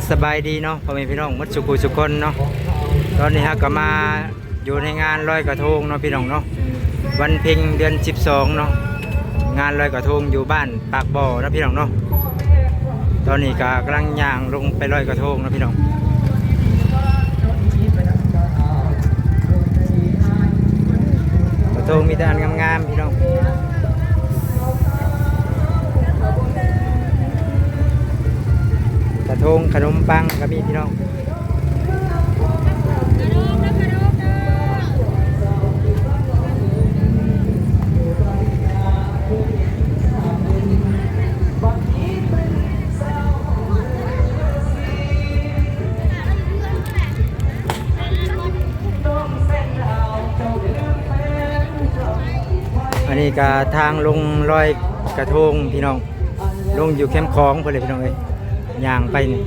ສະບາຍດີເນາະ ພໍ່ແມ່ພີ່ນ້ອງໝົດສູ່ຜູ້ສູ່ຄົນເນາະ. ຕອນນີ້ເຮົາກໍມາຢູ່ໃນງານລອຍກະທົງເນາະ ພີ່ນ້ອງເນາະ, ວັນເພັງເດືອນສິບສອງເນາະ, ງານລອຍກະທົງຢູ່ບ້ານປາກບໍ່ເນາະ ພີ່ນ້ອງເນາະ. ຕອນນີ້ກໍກຳລັງຍ່າງລົງໄປລອຍກະທົງເນາະ ພີ່ນ້ອງ. ກະທົງມີແຕ່ອັນງາມໆ ພີ່ນ້ອງ. ກະທົງຂະໜົມປັງກໍມີ ພີ່ນ້ອງ. ອັນນີ້ກໍທາງລົງລອຍກະທົງ ພີ່ນ້ອງ, ລົງຢູ່ແຄມຂອງພຸ້ນແຫຼະ ພີ່ນ້ອງເອີຍ. ຍ່າງໄປນີ້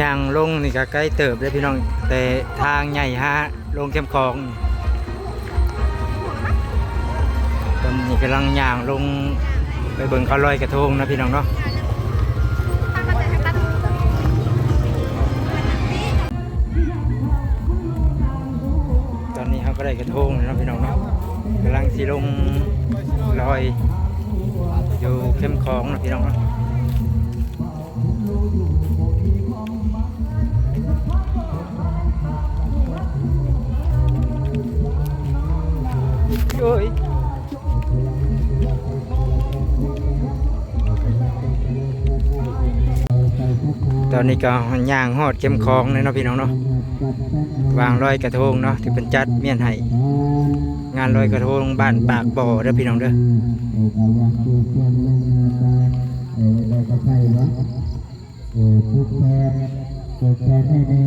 ຍ່າງລົງນີ້ກໍໄກເຕີບເດ້ ພີ່ນ້ອງ, ແຕ່ທາງໃຫຍ່ຫາລົງແຄມຂອງ. ຕອນນີ້ກຳລັງຍ່າງລົງໄປເບິ່ງເຂົາລອຍກະທົງເນາະ ພີ່ນ້ອງເນາະ. ຕອນນີ້ເຮົາກໍໄດ້ກະທົງແລ້ວເນາະ ພີ່ນ້ອງເນາະ, ກຳລັງຊິລົງລອຍຢູ່ແຄມຂອງເນາະ ພີ່ນ້ອງເນາະ. ໂອ້ຍ ຕອນນີ້ກໍຍ່າງຮອດແຄມຂອງແລ້ວເນາະ ພີ່ນ້ອງເນາະ, ວາງລອຍກະທົງເນາະ ທີ່ເພິ່ນຈັດມ້ຽນໃຫ້ ງານລອຍກະທົງບ້ານປາກບໍ່ເດີ ພີ່ນ້ອງເດີ. ເອີ ຜູກແຂນ ຜູກແຂນໃຫ້ແດ່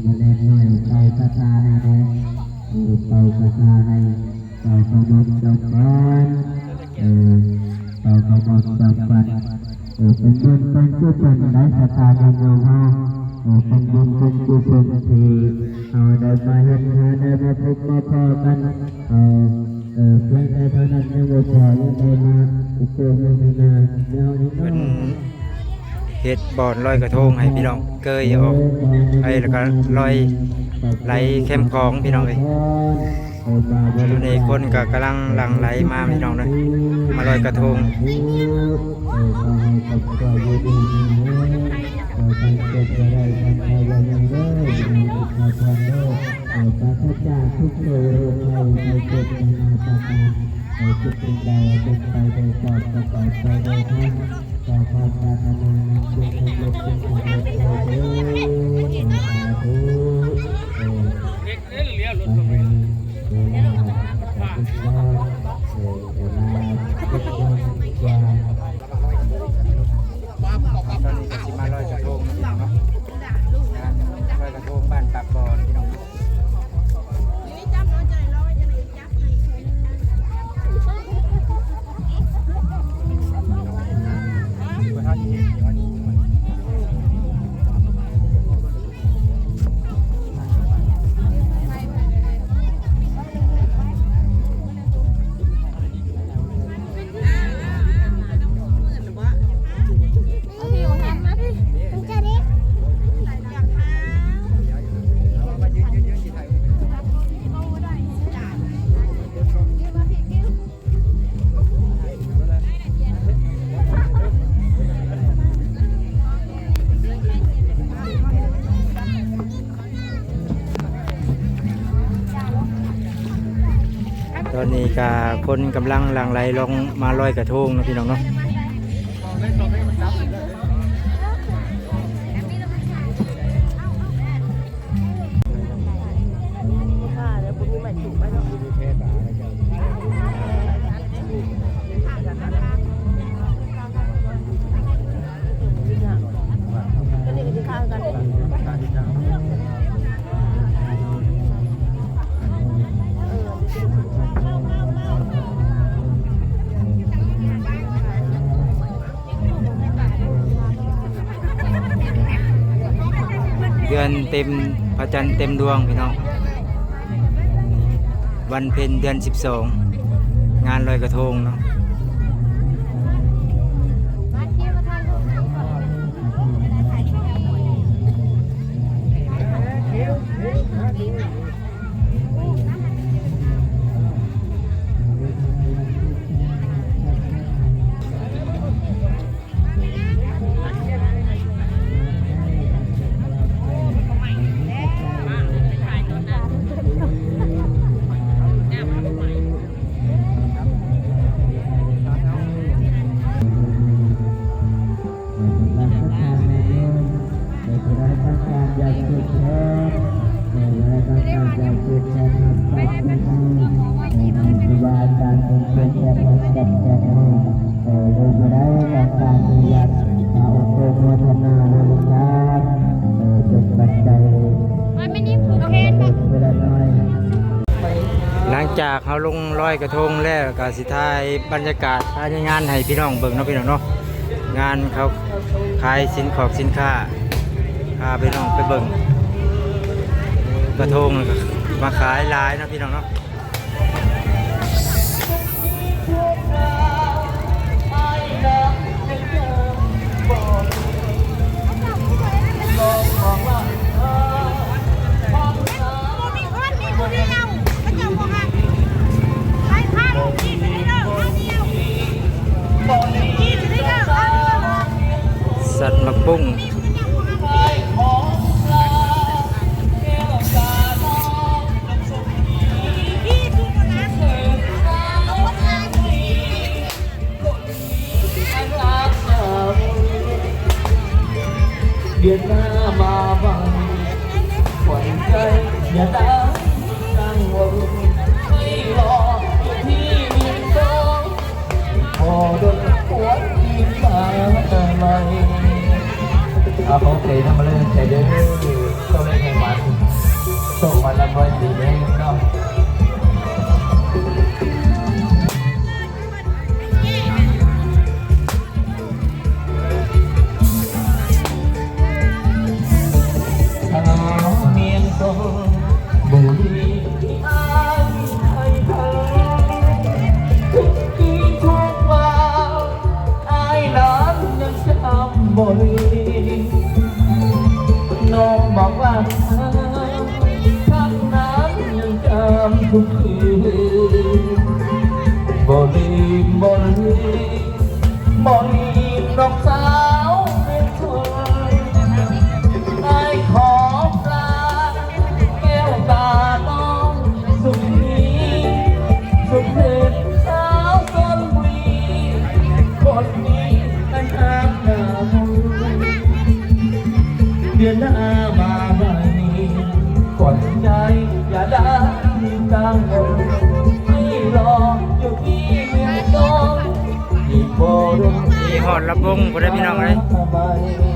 ສາມະເນນນ້ອຍເປົ່າຄາຖາໃຫ້ແດ່ ເອີ ເປົ່າຄາຖາໃຫ້ ເປົ່າຂະໜົມດອກບອນ ເອີ ເປົ່າຂະໜົມດອກບອນ ເອີ ເປັນບຸນເປັນກຸສົນໄດ້ສະຖານໂຍມເຮົາ ເອີ ເປັນບຸນເປັນກຸສົນທີ່ເຮົາໄດ້ມາເຫັນ ເຮົາໄດ້ມາພົບມາພໍ້ກັນ ເອີ ເອີ ພຽງແຕ່ເທົ່ານັ້ນຍັງບໍ່ພໍ ຍັງໄດ້ມາອຸປະໂມທະນາແນວນີ້ເນາະ. ເພິ່ນເຮັດບ່ອນລອຍກະທົງໃຫ້ພີ່ນ້ອງເກີຍອອກໄປ ແລ້ວກໍລອຍໄຫຼແຄມຂອງ ພີ່ນ້ອງເອີຍ. ຕອນນີ້ຄົນກໍກຳລັງຫຼັ່ງໄຫຼມາ ພີ່ນ້ອງເດີ ມາລອຍກະທົງ. ເອີ ຂໍໃຫ້ຄອບຄົວຢູ່ດີມີແຮງ ເອີ ຄວາມເຈັບຢ່າໄດ້ ຄວາມໄຂ້ຢ່າມີເດີ ເອີ ປາສະຈາກທຸກໂລກໂລກໄພ ໄພເຈັບນານາປະການ ເອີ ຄິດສິ່ງໃດເປັນໄປໂດຍຊອບ ປະກອບໄປໂດຍທຳ ຂໍຄວາມປາດຖະໜານັ້ນຈົ່ງສຳເລັດ ຈົ່ງສຳເລັດໄດ້ເດີ ສາທຸ. ເອີ ຕອນນີ້ເວລາ ເອີ ເວລາ ເອີ ເວລາ ຕອນນີ້ກໍຊິມາລອຍກະທົງເນາະ ງານລອຍກະທົງບ້ານປາກບໍ່ ພີ່ນ້ອງ. ຕອນນີ້ກະຄົນກຳລັງຫຼັ່ງໄຫຼລົງມາລອຍກະທົງເນາະ ພີ່ນ້ອງເນາະ. ເດືອນເຕັມ ພະຈັນເຕັມດວງ ພີ່ນ້ອງ. ວັນເພັນເດືອນສິບສອງ ງານລອຍກະທົງເນາະ. ຫຼັງຈາກເຮົາລົງລອຍກະທົງແລ້ວ ກໍຊິຖ່າຍບັນຍາກາດພາຍໃນງານໃຫ້ພີ່ນ້ອງເບິ່ງເນາະ ພີ່ນ້ອງເນາະ. ງານເຂົາຂາຍສິນຂອງສິນຄ້າ ພາພີ່ນ້ອງໄປເບິ່ງກະທົງ ແລ້ວກໍມາຂາຍຫຼາຍເນາະ ພີ່ນ້ອງເນາະ. ສັດໝາກປຸ້ງ ເອົາຂອງເສນຳມາເລີຍໃຈເດີ ໂຊກໃຫ້ມັນ ໂຊກມັນລຳລວຍດີເດີເນາະ. ນີ້ຮອດລຳວົງພຸ້ນເດ້ພີ່ນ້ອງເອີຍ.